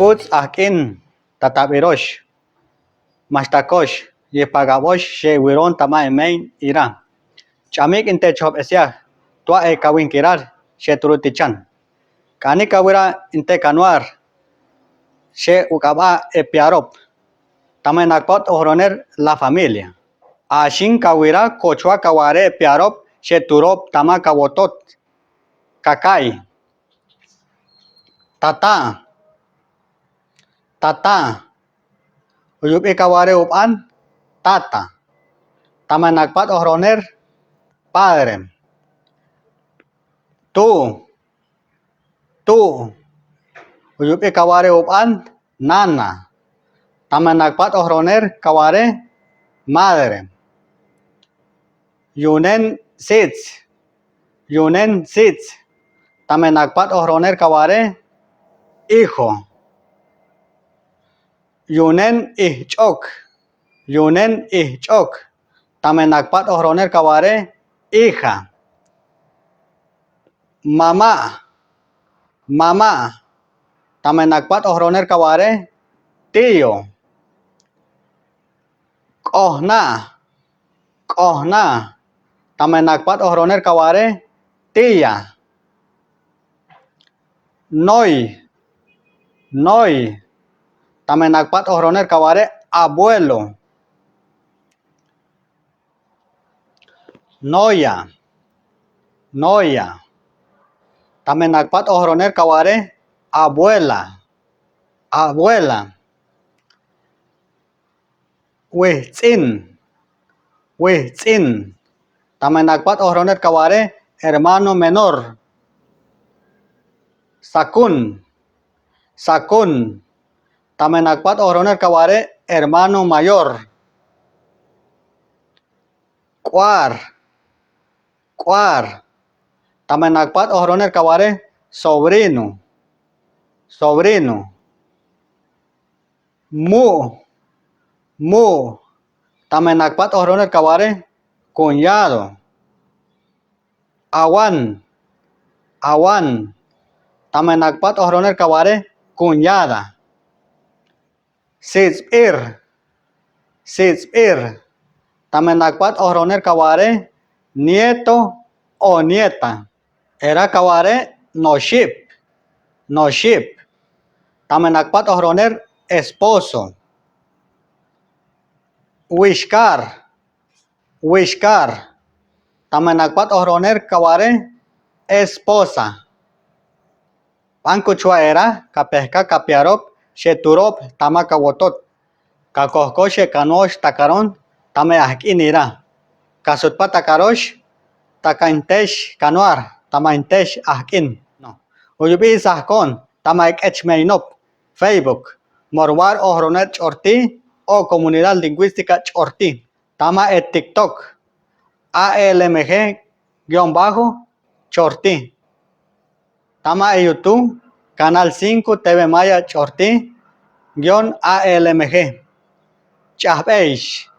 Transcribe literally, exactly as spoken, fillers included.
Uts ajk'in, tata Birosh, maxtakosh, yipagab'osh, xe wiron tama emeyn ira. Ch'amik inte chobesiaj, tua e kawin kirar, xe turu tichan. K'ani kawira inte kanuar, xe uk'ab'a e piarop. Tama inakpat ojroner La Familia. Axin kawira kochua kaware e piarop, xe turop tama kawotot. Kakai. Tata. Tata. Uyup'i kaware up'an, tata. Tama inakpat ojroner, padre. Tu. Tu. Uyup'i kaware up'an, nana. Tama inakpat ojroner kaware, madre. Yunen sits. Yunen sits. Tama inakpat ojroner kaware, hijo. Yunen ijch'ok. Yunen ijch'ok. Tama inakpat ojroner kaware, hija. Mama'. Mama'. Tama inakpat ojroner kaware, tío. K'ohna'. K'ohna'. Tama inakpat ojroner kaware, tía. Noi. Noi. Tama inakpat ojroner kaware, abuelo. Noya. Noya. Tama inakpat ojroner kaware, abuela. Abuela. Wihtz'in. Wihtz'in. Tama inakpat ojroner kaware, hermano menor. Sakun. Sakun. Tama inakpat ojroner kaware, hermano mayor. K'uar. K'uar. Tama inakpat ojroner kaware, sobrino. Sobrino. Mu'. Mu'. Tama inakpat ojroner kaware, cuñado. Awan. Awan. Tama inakpat ojroner kaware, cuñada. Sits'b'ir. Sits'b'ir. Tama inakpat ojroner kaware, nieto o nieta. Era kaware, noxib. Noxib. Tama inakpat ojroner, esposo. Wixkar. Wixkar. Tama inakpat ojroner kaware, esposa. B'an kuchwa era, kapehka kapiarop, xe turop tama kawotot. Kakohkosh e kanuosh takaron, tama e ajk'in ira. Kasutpa takarosh, ta kaintesh kanuar, tama intesh ajk'in. Uyub'i sahkon, tama e k'echmeinop, Facebook, Morwar Ojroner Ch'orti, o Comunidad Lingüística Ch'orti. Tama e TikTok, A L M G guion bajo Ch'orti. Tama e YouTube, Canal cinco T V Maya Ch'orti guion A L M G. Ch'ajb'eix.